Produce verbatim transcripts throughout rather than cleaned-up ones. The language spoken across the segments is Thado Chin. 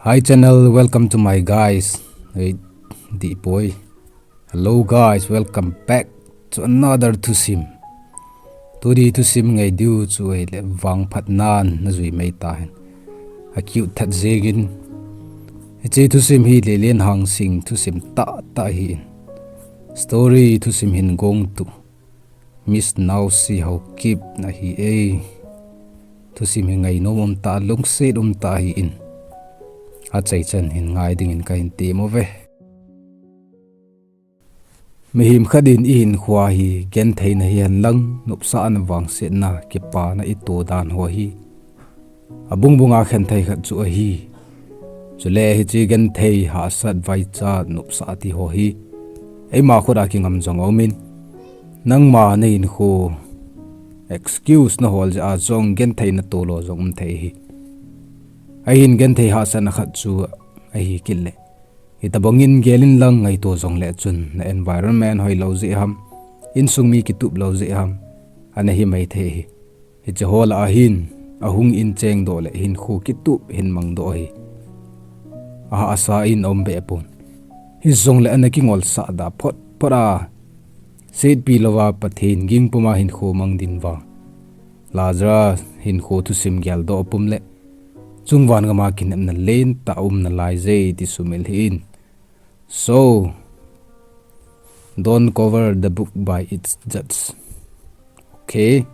Hi channel, welcome to my guys. Hey, Deep boy. Hello guys, welcome back to another thusim. Tuni thusim ngai diu chu ahile vangphatnan najui mai tahen. A cute that jengin. Hiche thusim hi Lelen Hangsing thusim tahtah ahin. Story thusim hin gong tu Miss Nausi Haokip nahi e. Thusim hi ngainom umtah, lungset umtah ahin. Achaichan hin ngai dingin kahin tem uve. Mihem khat in ihinkhoa hi genthei nahi henlang, nopsahna, vangsetna, kipana ito dan ho hi abungbunga khenthei khat chu ahi. Chule hiche genthei, hahsat, vaichat, nopsah ti ho hi eima khut a kingam jong aumin, nangma nahinkho excuse nahol jeh a jong genthei natolo jong umthei ahi. Ahin genthei hahsatna khat chu ahi kit le, hitobangin gel inlang ngaito jongle chun na environment hoilou jeh ham, insung mi kitup lou jeh ham, ana hi maithei ahi. Hiche ho lah ahin ahung in chengdoh le hinkho kitup hin mangdoh ahi. Ahahsa in aum behpon. Hijongle ana kingolsah da photphot a, setpi louva Pathen ging puma hinkho mang ding vang, Lazarus hinkho thusim geldoh pum le chungvang gama kinepna lentah aum nalai je ti sumil hih in. So, don't cover the book by its judge. Okay.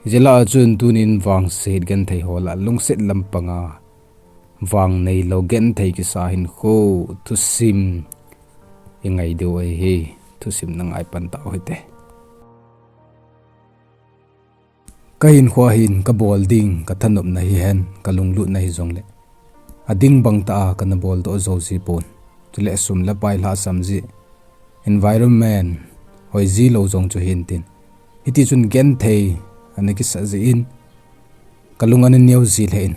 Hijeh lah a chun tunin vangset genthei ho lah lungset lampanga vang neilou genthei kisa hinkho thusim ingai diu ahi. Thusim nangai pan tau hite. Kahinkhoa hin kabol ding kathanopna hihen, kalunglutna hijongle, ading bangtah a kana boldoh jou jipon. Chule sum le pai lhahsam jeh, environment hoiji lou jong chu hintin, hitichun genthei ana kisah jeh in kalung ana neo ji lheh in,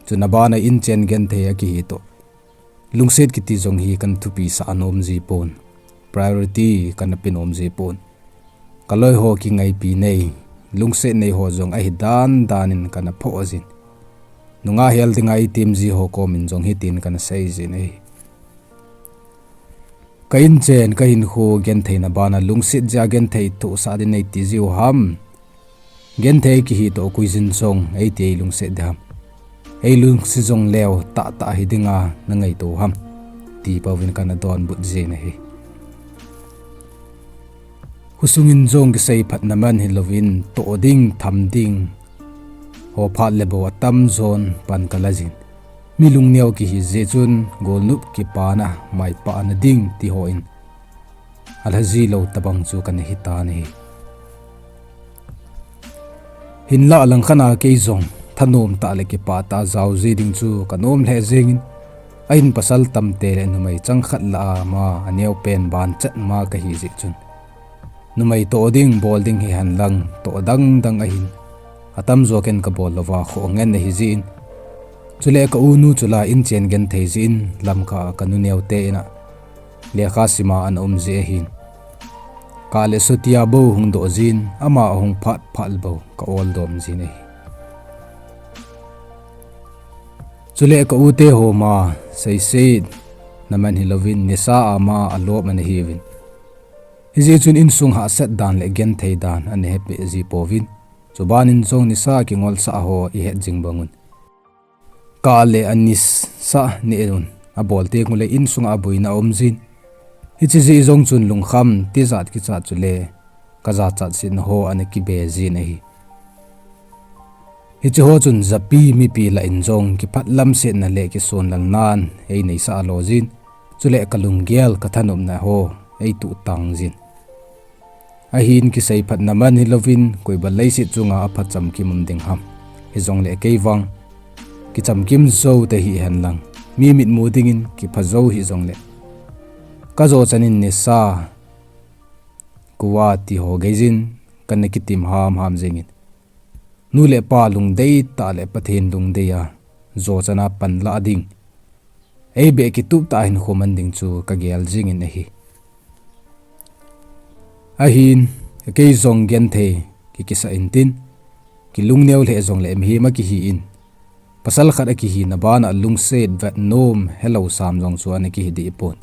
chuna bana inchen genthei akihi toh, lungset kiti jong hi kana thupisah nom jipon, priority kana pe nom jipon. Kaloiho kingaipi nei, lungset neiho jong ahi dandan in kana phoh jin, nungah hel dinga item jiho komin jong hitin kana sei jin ahi. Ka inchen kahinkho gentheina bana lungset jeh a genthei thohsah ding neiti jiu ham? Genthei kihi toh koijin jong eiti eilungset ding ham? Eilungset jongleu tahtah hidinga nangaito ham? Ti pouvin kana donbut jin ahi. Khosungin jong kiseiphatna man hilouvin toh ding, tham ding ho phat le bou atamjon pan kala jin, mi lungneo kihi jeh chun golnop kipana, maipahna ding tiho in alha jilou tobang chu kana hitan ahi. Hinlah langkhat a keijong thanom tah le kipah tah a jao ji ding chu kanom lheh jengin, ahin pasal tamtah le numei changkhat lah a ma aneopen banchat ma kahi jeh chun, numei toh ding bol ding hihen lang toh dangdang ahin, atamjo ken kabol louva kho ngen ahi jeh in, chule ka unu chu la inchen genthei jeh in Lamka a kanu neote in a lekha sima ana um jeh ahin, kah le sotia bou hung doh jin, ama ahung phat phat le bou ka oldom jin ahi. Chule ka uteho ma seisetna man hilouvin nisa a ma alop ana hiuvin, hijeh chun insung hahsat dan le genthei dan ana hepeh ji pouvin, chubanin jong nisa kingolsah ho ihet jing bangun, kah le anisa neh un abol tengule insunga aboina aum jin, hiche jeh jong chun lungkham tijat kichat chule kajachat setna ho ana kibe jin ahi. Hicheho chun japi mipi lah in jong kiphatlamsetna le kisonlalnan eineisah lo jin, chule kalunggel kathanopna ho eituh tang jin. Ahin kiseiphatna man hilouvin koiba leiset chunga apha chamkim um ding ham? Hijongle keivang kichamkim jou te hihen lang, mi mitmu dingin kipha jou hijongle, kajochan in nisa, kua tiho geijin kana kitim hamham jengin, nu le pa lungdei tah le Pathen lungdei a jochan a panlah ding, eibeh kitup tah a hinkho man ding chu kagel jingin ahi. Ahin keijong genthei kikisah intin, Kilungneo lheh jongle mihem akihi in, pasal khat akihina bana lungset vetnom helou sam jong chu ana kihi deh pon.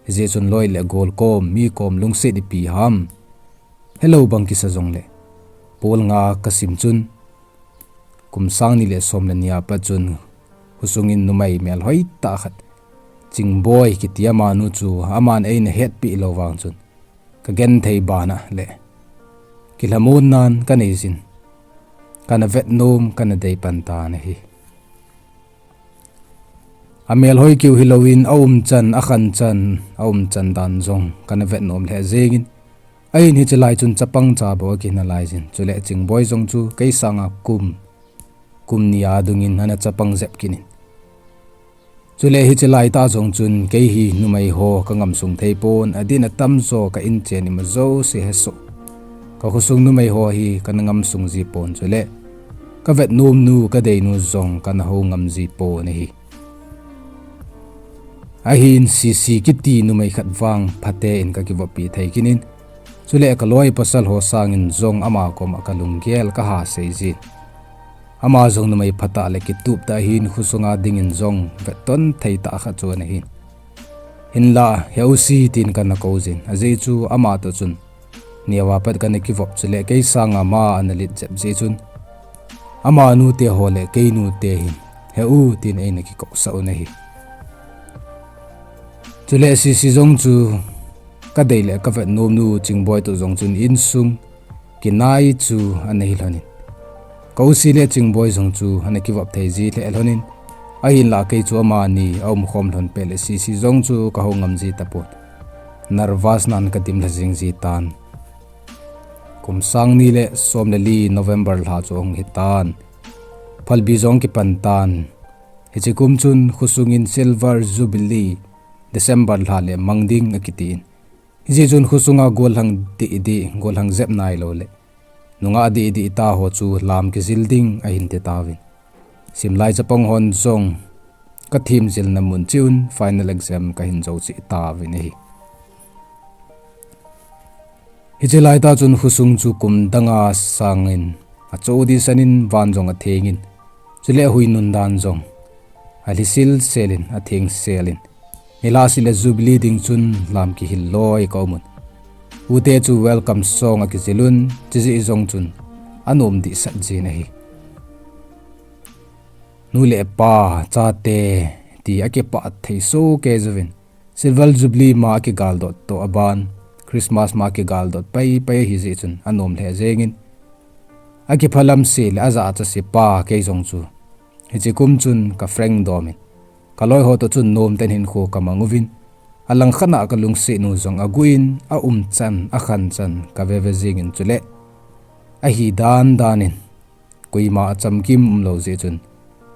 Hijeh chun loi le gol kom, mi kom lungset ipi ham helou bang kisa jongle, pol nga kasim chun, kum sang ni le som le ni a pat chun, khosung in numei melhoi tah khat, Chingboi kiti amanu chu aman eina hetpeh lou vang chun, kagenthei bana le kilhamon nan kanei jin, kana vetnom kana dei pan tan ahi. Amelhoi keu hilouvin aumchan, akhanchan, aumchan dan jong kana vetnom lheh jengin, ahin hiche lai chun chapang cha bou akihina laijin, chule Chingboi jong chu kei sanga kum, kum ni a dungin ana chapang jep kit in. Chule hiche laitah jong chun kei hi numei ho kangamsung thei pon, adin atamjo ka inchen ima jouse hesoh, kakhosung numei ho hi kana ngamsung ji pon, chule kavetnomnu, kadeinu jong kana hou ngam ji pon ahi. Ahin Sisi kiti numei khat vang phaten kakivoppi thei kit in, chule kaloi pasal ho sangin jong ama koma kalunggel kaha sei jin. Ama jong numei phatah le kituptah ahin khosunga dingin jong vetton thei tah khat chu ana hin. Hinla, He U Si, tin kana kou jin, ajeh chu ama toh chun neova pat kana kivop chule kei sanga ama ana lit jep jeh chun, amanute ho le keinute hin He U tin eina kikousah un ahi. Chule Sisi jong chu kadei le kavetnomnu Chingboi toh jong chun insung kinai chu ana hi lhonin, ka U Si le Chingboi jong chu ana kivop thei ji lheh lhonin, ahinla kei chu amani aumkhom lhon pet le Sisi jong chu kahou ngam ji tapon, nervous nan kadim lha jing ji tan. Kum sang ni le som le li November lha chu ahung hitan, phalbi jong kipan tan. Hiche kum chun khosungin Silver Jubilee, December lha le mang ding akitin, hijeh chun khosunga gollhang deh deh, gollhang jep nailou le nungah deh deh taho chu lam kijil ding ahin ti tauvin, simlai chapang hon jong kathem jilna mun cheh un final exam kahin jou cheh tauvin ahi. Hiche laitah chun khosung chu kum danga sangin acho dehsetin van jong athengin, chule ahui nun dan jong alhisil selin, atheng selin, nilhah seh le Jubilee ding chun lam kihil loi kaumun, ute chu welcome song akijil un, chujeh jong chun anom dehset jin ahi. Nu le pa, chate, ti akipah thei sohkei jouvin, Silver Jubilee ma akigaldot toh aban, Christmas ma akigaldot paipai ahijeh chun anom lheh jengin, akiphalam seh le ajahcha seh pa kei jong chu hiche kum chun ka frank domin, kaloiho toh chun nomten hinkho kamang uvin, alangkhatna kalungsetnu jong aguhin, aumchan, akhanchan kaveve jengin, chule ahi dandanin, koima achamkim umlou jeh chun,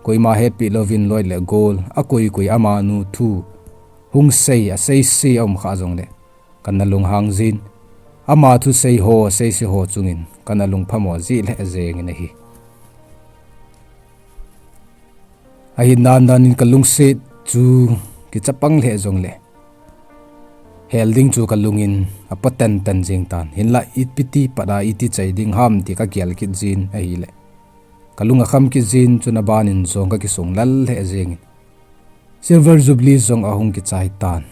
koima hetpeh louvin loi le gol akoikoi amanu thu hung sei, aseise aum khah jongle kana lunghang jin, ama thusei ho, seise ho chungin kana lungphamo ji lheh jengin ahi. Ahin dandanin kalungset chu kichapang lheh jongle, hel ding chu kalungin apo tantan jeng tan, hinla ipiti pat a iti chai ding ham ti kagel kit jin ahile, kalung akham kit jin, chun abanin jong kakisong lal lheh jengin, Silver Jubilee jong ahung kichai tan.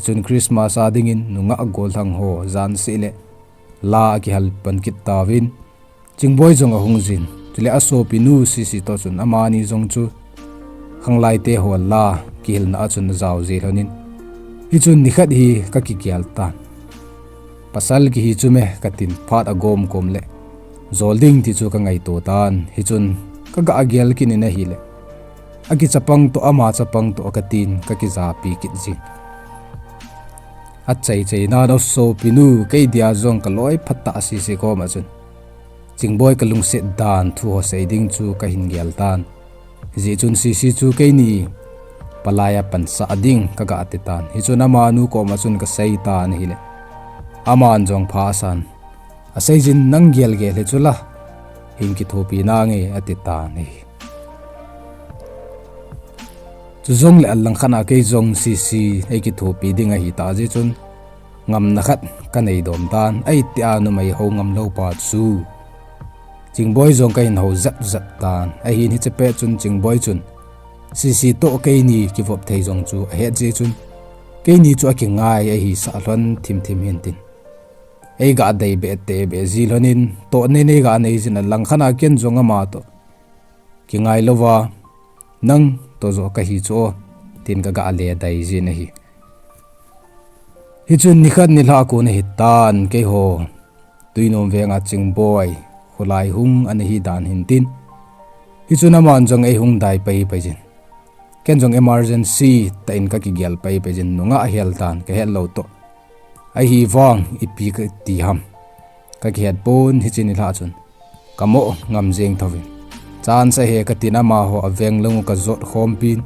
Hichun Christmas a dingin nungah gollhang ho jan seh le la akihal pan kit tauvin, Chingboi jong ahung jin, chule asopinu Sisi toh chun amani jong chu khanglaite ho la kihilna a chun ajao ji lhonin, hichun nikhat hi kakigel tan. Pasal kihi chu me katin phat agom kom le jol ding ti chu kangaito tan, hichun kagah gel kit in ahile, akichapang toh, ama chapang toh katin kakijapi kit jin. Achaichai nan asopinu kei dia jong kaloi phatah Sisi koma chun, Chingboi kalungset dan thu ho sei ding chu kahin gel tan. Hijeh chun Sisi chu keini palai a pansah ding kagah ti tan. Hichun amanu koma chun kasei tan ahile, aman jong pha asan, aseijin, nang gelgel hichu la, hin kithopi nange ati tan ahi. Chujongle alangkhat a kei jong Sisi eikithopi ding ahitah jeh chun, ngamna khat kanei dom tan, ahitia numei hou ngamlou pa chu Chingboi jong kahin hou jep jep tan. Ahin hiche pet chun Chingboi chun, Sisi toh keini kivop thei jong chu ahet jeh chun, keini chu akingai ahi sah lhon thim thim hin tin. Eiga dei be te be ji lhon in, toh nei nei ga nei jin, alangkhat a ken jong ama toh kingai louva, nang toh joh kahi chu o, tin kaga le dai jin ahi. Hichun nikhat nilhah kon ahitan, keiho Tuinom venga Chingboi kholai hung ana hi dan hin tin. Hichun aman jong eihung dai pai pai jin. Ken jong emergency tah in kakigel pai pai jin, nungah hel tan kahet lou toh. Ahivang ipi kati ham kakihet pon, hiche nilhah chun kamo ngam jeng thouvin. Chance ahi katin amaho aveng lang u kajot khom pin.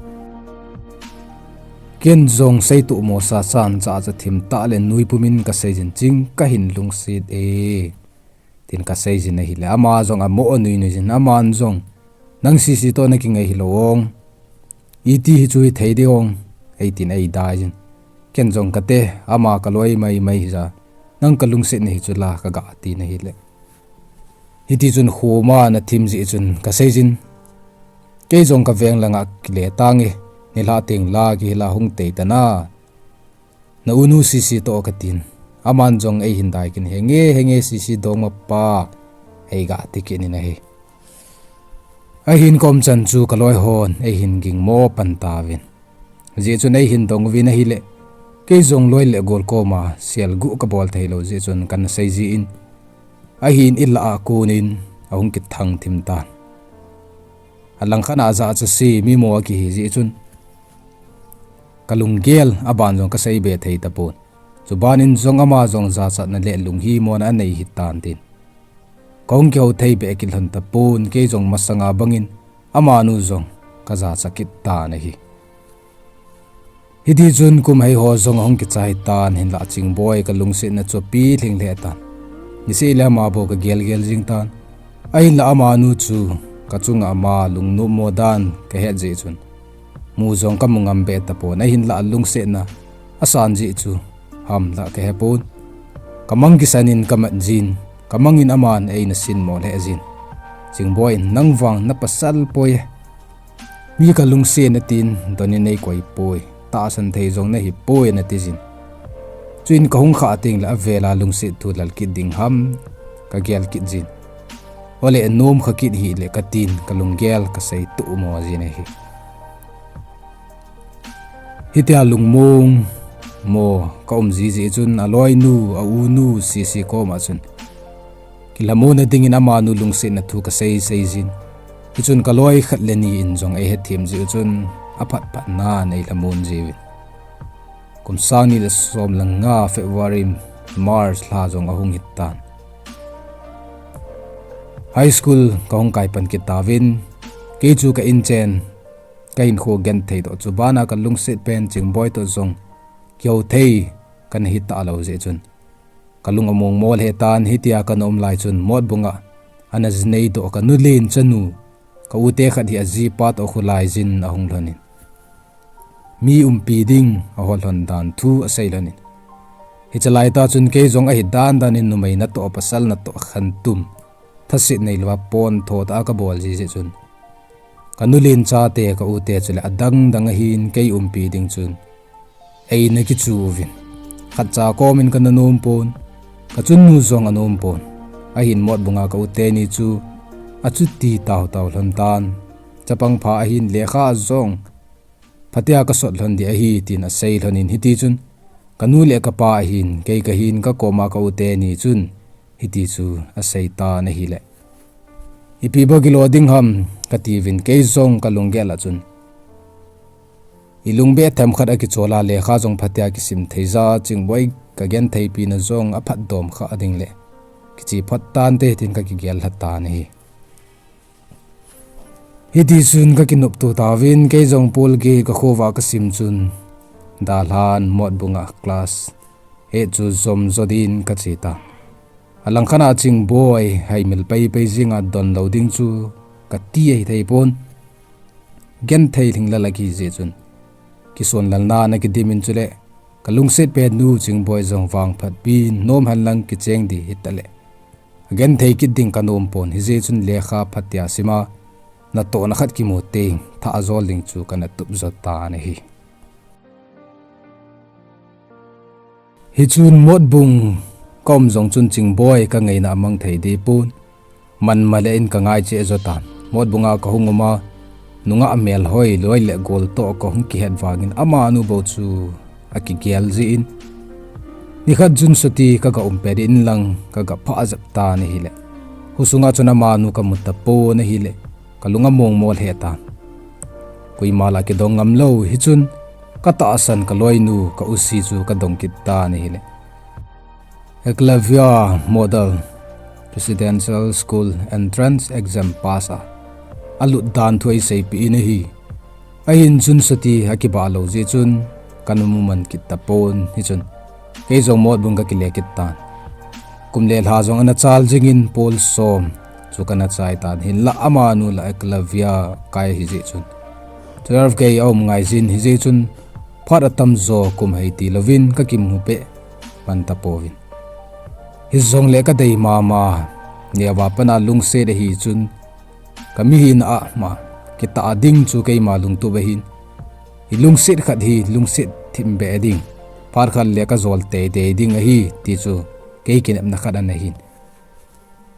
Ken jong seituh mo sa chan cha cha thim tah le nui pumin kasei jin, Ching, kahin lungset e, tin kasei jin ahile, ama jong amo nui nui jin, aman jong, Nang Sisi toh nakingai hilou ong, iti hichu hithei ding ong, eitin eidai jin. Ken jong kate, ama kaloi mai mai hija, nang kalungsetna hichu la kaga tin ahile. Hitichun khoma ana thim jeh chun kasei jin, Kei jong kaveng langa kile tange, nilhah teng la kihila hung tei tana, na unu Sisi toh katin. Aman jong eihin dai kit in, Henge henge Sisi dongmapa, eiga ti kit in ahi. Ahin kaumchan chu kaloihon eihin gingmo pan tauvin. Hijeh chun eihin dong uvin ahile, kei jong loi le gol koma selguh kabol theilou jeh chun kana sei jin, ahin ilah a konin ahung kithang thim tan. Alangkhat a jachat se mimo akihi jeh chun kalunggel aban jong kasei be thei tapon. Chubanin jong ama jong jachatna le lunghimona anei hitan tin. Kahung kihou thei be kit lhon tapon, kei jong masanga bangin amanu jong kajachat kit tan ahi. Hitichun kum hei ho jong ahung kichai tan, hinlah Chingboi kalungsetna chu api lhing lheh tan. Niseh le ama bou kagel gel jing tan. Ahinlah amanu chu kachunga ama lungnom mo dan kahet jeh chun, mu jong kamu ngam be tapon, ahinlah alungsetna asan jeh chu ham lah kahepon. Kamang kisan in kamat jin, kamang in aman eina sinmo lheh jin. Chingboi in, Nang vang napasal poi e, mi kalungset natin donin neikoi poi, tahsan thei jong nahipoi, nati jin. Chuin kahung khah tengle avela lungset thu lal kit ding ham kagel kit jin. Ole nom kha kit hile katin kalunggel kasei tuh mo jin ahi. Hitia lungmong mo kaum ji jeh chun aloinu, aunu Sisi koma chun kilhamonna dingin amanu lungsetna thu kasei sei jin. Hichun kaloi khat le ni in jong eihethem jeh chun aphat phat nan eilhamon jiuvin. Kum sang ni le som le nga February, March lha jong ahung hitan. High school kahung kai pan kit tauvin, kei chu ka inchen, kahinkho genthei toh, chubana kalungset pen Chingboi toh jong kihou thei kana hi talou jeh chun kalung among mo lheh tan. Hitia kana um lai chun Motbung a ana jinei doh kanu len chanu, ka ute khat hi ajipa toh kholai jin ahung lhonin, mi umpi ding ahol lhon dan thu asei lhonin, hiche laitah chun kei jong ahi dan danin numei natoh pasal natoh khantum, thaset neilouva pontho tah a kabol ji jeh chun kanu len chate ka ute chule adang dang ahin kei umpi ding chun eina kichu uvin, khatcha komin kana nom pon, kachunnu jong anom pon. Ahin Motbunga ka uteni chu achuti taotao lhon tan. Chapang pha ahin, lekha jong phatea kasot lhon ding ahi tin asei lhonin, hitichun kanu le kapa ahin, kei kahin, kakoma ka uteni chun hiti chu asei tan ahile, ipi bou kilo ding ham katiuvin, kei jong kalunggel a chun ilungbeh themkhat akichol a, lekha jong phatea kisim theija, Chingboi kagentheipina jong aphatdom kha ding le kiche phot tante tin kakigel lha tan ahi. Hitichun kakinopto tauvin, kei jong polgate kakhova kasim chun dalhan Motbunga class eight chu jom jo din kache tan. Alangkhat a Chingboi haimil peipei jinga donlou ding chu kati ahithei pon, genthei lhinglel akijeh chun kisonlelna ana kidimin, chule kalungset pennu Chingboi jong vangphatpi in, nom henlang kicheng ding hitaleh Genthei kit ding kanom pon, hijeh chun lekha phatea sima, natohna khat kimu teng, thah ajol ding chu kana tup jo tan ahi. Hichun Motbung kaum jong chun Chingboi kangaina amang thei deh pon. Manmale in kangai cheh jo tan. Motbunga kahung uma, nungah melhoi loi le gol toh kahung kihet vangin amanu bou chu akigel jin. Nikhat Junsuti kaga umpe deh in lang kaga phah jep tan ahile, khosunga chun amanu kamu tapon ahile, kalung among mol he tan. Koima lah kidong ngam lou, hichun katahsan kaloinu, ka usi chu kadong kit tan ahile, Eklavya Model Residential School Entrance Exam pass a alut dan thu eiseipeh in ahi. Ahin Junsuti akibah lou jeh chun kana muman kit tapon, hichun kei jong Motbung kakile kit tan. Kum le lha jong ana chal jingin pol som chu kana chai tan, hinlah amanu lah Eklavya kai hijeh chun twelve kei aum ngai jin, hijeh chun phat atam jo kum hei tilouvin kakimu peh man tapouvin. Hijongle kadei mama, neova pana lungset ahi chun, kamihina a ma kitah ding chu keima lungtup ahin. Hi lungset khat hi lungset thim beh ding, phat khat le kajol teitei ding ahi ti chu kei kinepna khat ana hin.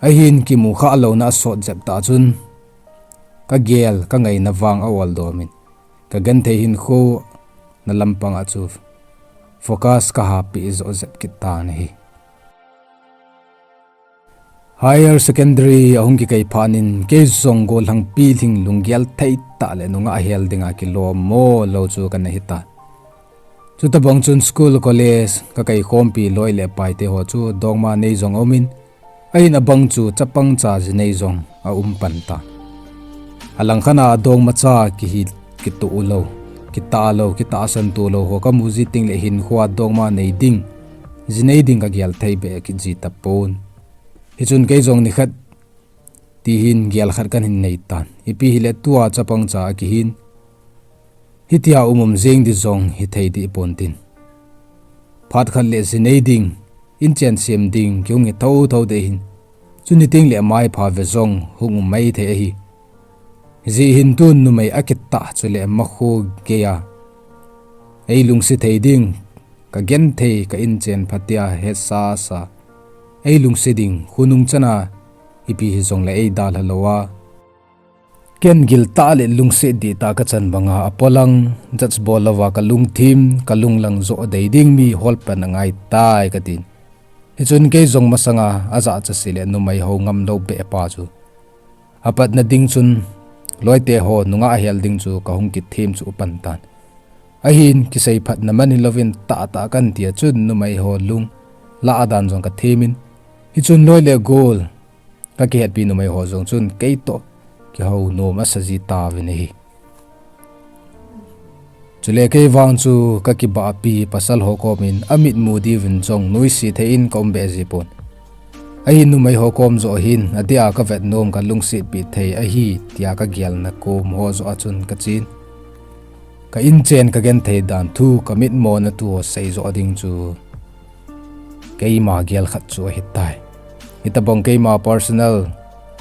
Ahin kimu khah louna asot jep tah chun, kagel kangaina vang a-ol domin, kagenthei hinkho na lampang a chu focus kahapeh jo jep kit tan ahi. Higher Secondary ahung kikai phat in kei jong gollhang pilhing lunggel thei tah le nungah hel dinga kilom mo lou chu kana hi tan. Chutobang chun school college kakai khompi loi le paite ho chu dongma nei jong aumin, ahin abang chu chapang cha jinei jong aum pan tan. Alangkhat a adongma cha kihi kitoh lou, kitah lou, kitahsan to lou ho kamu ji teng le hinkhoa dongma nei ding, jinei ding kagel thei beh kit ji tapon. Hichun kei jong nikhat tihin gel khat kahin nei tan. Ipi hile tua chapang cha akihin, hitia um um jeng ding jong hithei deh pon tin, phat khat le jinei ding, inchen sem ding kihung hi thotho deh hin, chuni teng le maipha ve jong hung um maithei ahi. Hijeh hin tun numei akitah chule makho geiya eilungset thei ding, kagenthei ka inchen phatea hesasa eilungset ding, khonung chana ipi hijongle eidalha louva, ken giltah le lungset dihtah kachan banga apolang, judge bol louva kalungthim, kalunglang joh dei ding mi holpan angaitai katin. Hichun kei jong masanga ajahcha seh le numei hou ngamlou beh pa chu apatna ding chun loite ho nungah hel ding chu kahung kithem chu upan tan. Ahin kiseiphatna man hilouvin tahtah kahin tia chun numei ho lung lah dan jong kathemin, hichun loi le gol kakihetpi numei ho jong chun keitoh kihou nom asa ji tauvin ahi. Chule kei vang chu kakibahpi, pasal ho komin amitmu diuvin jong nuisat thei in kaum beh ji pon. Ahin numei ho kom joh hin adeh a kavet nom, kalungsetpi thei ahi tia kagelna kom ho joh a chun kachen, ka inchen kagenthei dan thu, kamitmona thu ho sei joh ding chu keima gel khat chu ahitai. Hitobang keima personal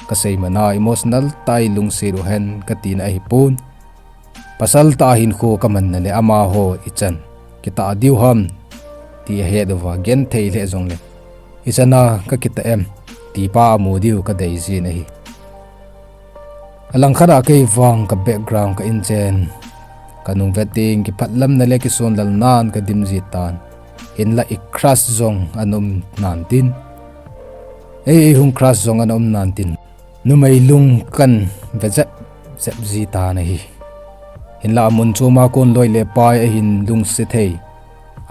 kasei mana emotional tah a lungset uhen katina ahipon. Pasal tah a hinkho kamanna le amaho ichan kitah diu ham ti ahet uva genthei lheh jongle, ichana kakitah em ti pa amu diu kadei jin ahi. Alangkhat a kei vang ka background, ka inchen, kanung vet teng kiphatlamna le kisonlalnan kadim ji tan. Hinlah i crush jong ana um nan tin, ei, eihung crush jong ana um nan tin, numei lung kahin ve jep jep ji tan ahi. Hinlah amun choma kon loi le pai ahin lungset thei,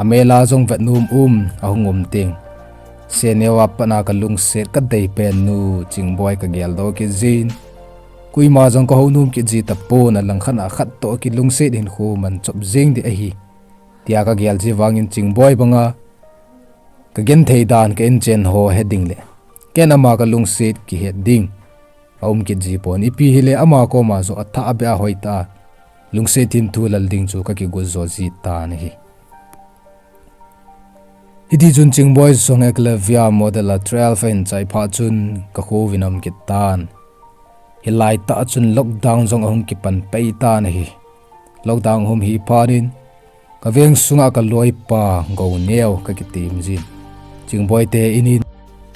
amel a jong vetnom um ahung um teng, seineova patna kalungset kadei pen nu Chingboi kageldoh kit jin. Koima jong kahounom kit ji tapon, alangkhat a khat toh kilungset hinkho manchop jeng ding ahi tia kagel ji vangin Chingboi banga kagenthei dan, ka inchen ho he ding le ken ama kalungset kihet ding aum kit ji pon. Ipi hile ama koma joh athah abeh a hoitah a lungset thim thu lal ding chu kakigot jo ji tan ahi. Hiti chun Chingboi jong Eklavya model a twelve ahin chai phat chun ka kho uvin aum kit tan. Hilai tah chun lockdown jong ahung kipan pai tan ahi. Lockdown hung hi phat in ka veng sunga ka loipa Gouneo ka kitem jin. Chingboi te in in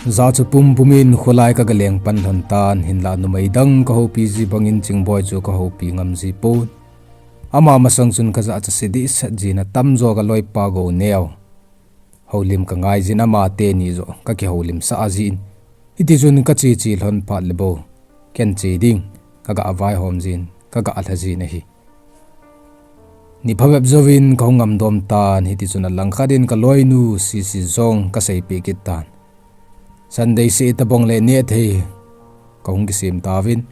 jacha pumpum in kholai ka galeng pan lhon tan, hinlah numei dang ka houpi ji bangin Chingboi chu ka houpi ngam ji pon. Ama masang chun ka jacha se dehset jin, atamjo ka loipa Gouneo houlim ka ngai jin, ama teni joh ka kihoulim sah jin. Hiti chun ka che che lhon phat le bou ken che ding ka ga vaihom jin, ka ga lha jin ahi. Ni phabep jouvin ka hung ngam dom tan, hiti chun alangkhat in ka loinu Sisi jong ka seipeh kit tan. Sunday seh tabang le neh thei ka hung kisem tauvin.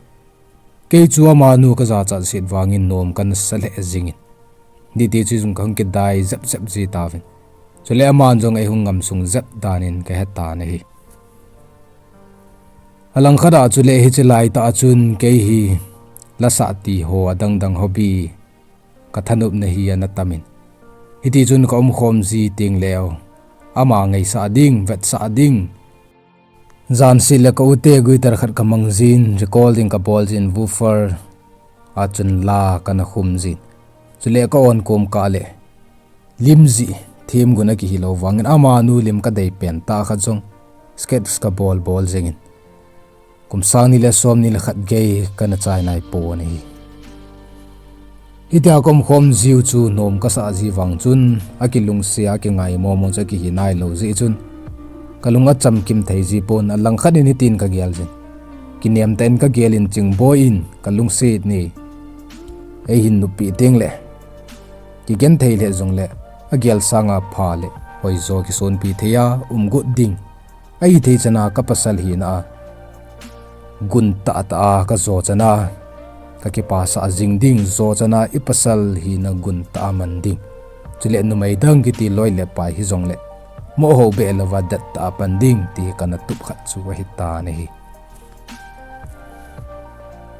Kei chu amanu ka jachat set vangin nom kana sa lheh jingin, hiti chun ka hung kidai jep jep ji tauvin. Chule aman jong ei hung ngam sung jep danin ka he tan ahi. Alangkhat a chule hiche lai tah a chun kei hi la sah ti ho, adang dang hobby, ka thanopna hi ana tam in, hiti chun ka umkhom ji teng leh ama ngaisah ding, vetsah ding, jan seh le ka u te guitar khat ka mang jin, recording ka bol jin, woofer a chun la kana khum jin. Chule ka on kom kah le lim jih themgun akihilou vangin amanu lim ka dei pen tah khat jong sketch ka bol bol jengin, kum sang ni le som ni le khat gei kana chai nai pon ahi. Hitia ka umkhom jiu chu nom ka sah ji vang chun, akilungset a kingai momo chu akihi nailou jeh chun ka lung achamkim thei ji pon, alangkhat in hitin ka gel jin. Kinem tah in ka gel in, Chingboi in ka lungset ni ei hin noppi teng le kigenthei lheh jongle agel sanga pha le hoijo kisonpi thei a um got ding, ahithei chana ka pasal hina a gun tah tah a ka jo chana ka kipasah jing ding, jo chana i pasal hina gun tah a man ding. Chule numei dang kiti loi le pai hijongle mohou beh louva det tah a pan ding ti kana tup khat chu ahi tan ahi.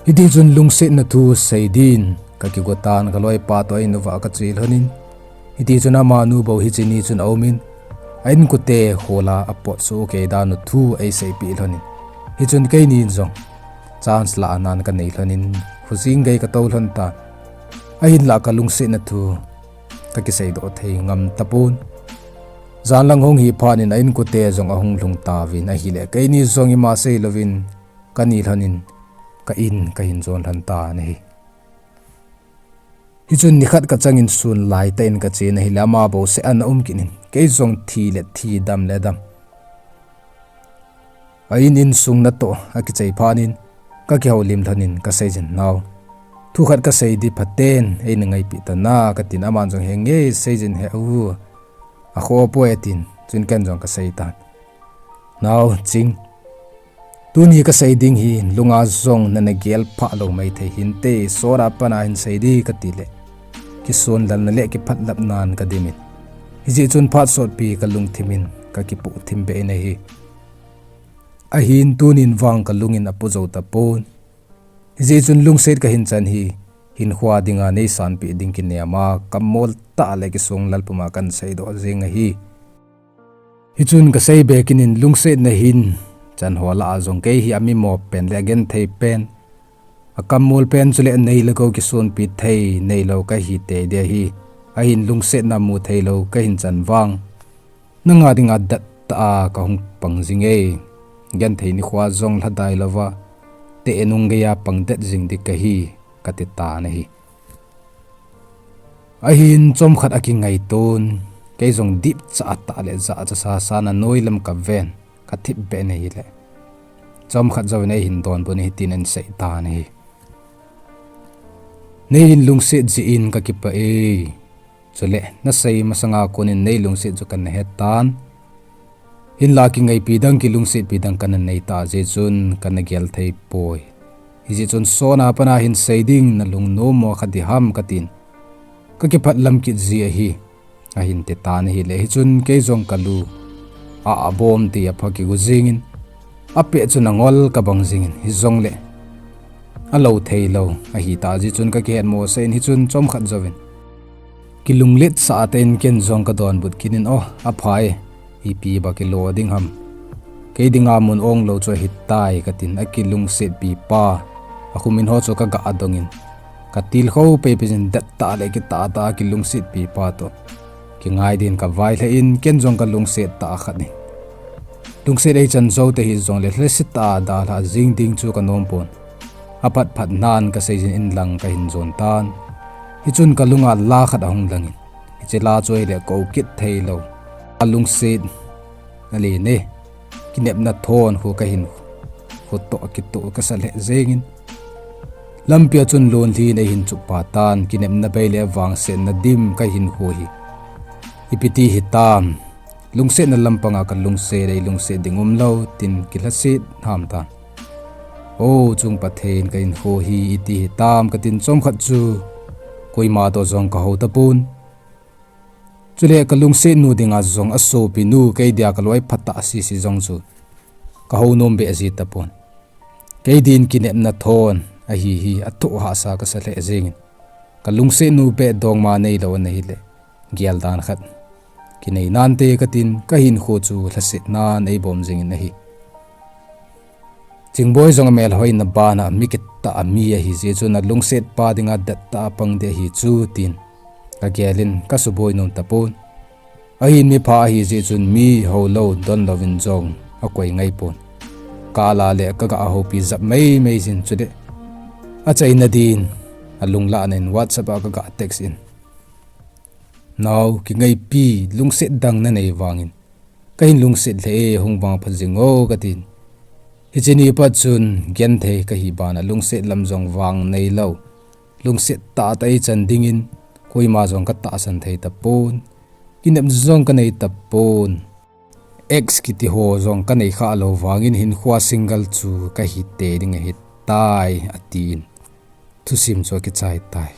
Hiti chun lungsetna thu sei din ka kigo tan, ka loipa toh a in uva ka che lhonin, hiti chun amanu bou hiche ni chun aumin, a inkote khola apot soh kei dan u thu eiseipeh lhonin, hichun keinin jong chance lah anan ka nei lhonin, khojing gei ka tou lhon tan. Ahinlah ka lungsetna thu ka kiseidoh thei ngam tapon. Jan lang hung hi phat in a inkote jong ahung lhung tauvin, ahile keini jong ima seilouvin ka ni lhonin ka in ka hin jon lhon tan ahi. Hichun nikhat ka changin sun laitah in ka chen ahile ama bouseh ana um kit in, kei jong thi le thi, dam le dam. A in insung natoh akichai phat in ka kihoulim lhonin ka seijin, Nao, thu khat ka sei di phaten eina ngaipeh tan a, ka tin, aman jong, Henge, seijin, he u, akhoh poi, atin, chun ken jong ka sei tan. Nao Ching, tuni ka sei ding hi lunga jong nana gel phah lou maithei hinte, sot a pat a hin sei di, ka tile kisonlalna le kiphatlapnan ka dimin, hijeh chun phat sotpi ka lungthimin ka kipoh thim beh in ahi. Ahin tunin vang ka lungin apo jou tapon. Hijeh chun lungset ka hin chan hi hinkhoa dinga neisanpeh ding kinem a, kammol tah le kisonglal puma kan seidoh jeng ahi. Hichun ka sei be kit in, lungsetna hin chan ho lah a jong kei hi amimo pen le agenthei pen, akammol pen chule nei le gou kisonpi thei neilou kahi tei ding ahi. Ahin lungsetna mu theilou ka hin chan vang nanga dinga det tah a ka hung pang jing e. Genthei nikhoa jong lhadai louva, teh nung geiya pang det jing ding kahi, ka ti tan ahi. Ahin chomkhat akingai ton, kei jong dipcha tah le jahcha sasa na noilam ka ven, ka thip beh in ahile chomkhat jouvin eihin donbut in hitin ahin sei tan ahi. Neihin lungset jeh in ka kipah e. Chule nasei masanga konin neilungset chu kana he tan. Hinla kingaipi dang, kilungsetpi dang kana nei tah jeh chun kana gel thei poi. Hijeh chun sot a pat a hin sei ding, nalungnom mo kha diham, katin ka kiphatlam kit ji ahi, ahin ti tan ahile, hichun kei jong kalu a abom ti apha kigo jingin, apeh chun angol kabang jingin, hijongle alou theilou ahitah jeh chun ka kihetmo sah in, hichun chomkhat jouvin kilungletsah tah in ken jong ka donbut kit in, O, apha e, Ipi ba kilo ding ham. Kei dinga mun ong lou chu ahitai katin, akilungsetpi pa. Akhomin ho chu kaga adongin. Katilkhou pei pei jin, dettah le kitahtah a kilungsetpi pa toh kingai din kavailhah in, ken jong kalungset tah khat in. Lungset eichan jou tahih jongle lhasetah a dalha jing ding chu kanom pon. Aphat phat nan kaseijin inlang kahin jon tan. Hichun kalunga la khat ahung langin. Hiche la chu ahile kou kit theilou. Alungset nalene. Kinepna thon khu kahin khu toh kitoh kasa lheh jengin. Lampia chun lonlhin eihin chup patan, kinepna bei le vangsetna dim kahin khu hi. Ipi ti hitam. Lungsetna lampanga kalungset, eilungset ding umlou, tin kilhaset hamtan. O chung Pathen, kahin khu hi iti hitam katin, chomkhat chu koima toh jong kahou tapon. Chule kalungsetnu dinga jong asopinu, kei dia kaloi phatah sese jong chu kahou nom behji tapon. Kei din kinepna thon ahi hi athoh hahsa kasa lheh jengin. Kalungsetnu beh dongma neilou ana hile, geldan khat kinei nante katin, kahinkho chu lhasetnan eibom jingin ahi. Chingboi jong amelhoina bana mi kitah a mi ahijeh chun alungsetpa dinga dettah a pang ding ahi chu tin kagelin kasuboi nom tapon. Ahin mipha ahijeh chun mi houlou donlouvin jong akoi ngaipon. Kala le kaga houpi jap meimei jin chule, achaina din alunglahna in WhatsApp a kaga text in, Nao, kingaipi, lungset dang nanei vangin kahin lungset lheh e, hung vangphat jing o, katin. Hiche ni pat chun genthei kahi bana lungset lam jong vang neilou, lungset tahtah eichan dingin koima jong katahsan thei tapon. Kinepna jong kanei tapon. Ex kiti ho jong kanei khalou vangin hinkhoa single chu kahi tei ding ahitai, atin thusim chu akichai tai.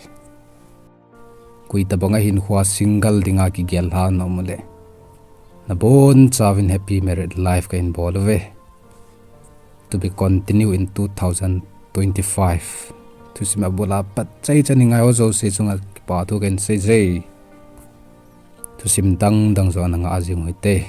Koi tabanga hinkhoa single dinga kigel lha naum uleh, nabonchauvin happy married life kahin bol uve. To be continue in two thousand twenty-five. Thusim abula pat chai chan ngai ho jouse chunga kipa thu kahin seije. Thusim dang dang jong ana ngah jing uhite.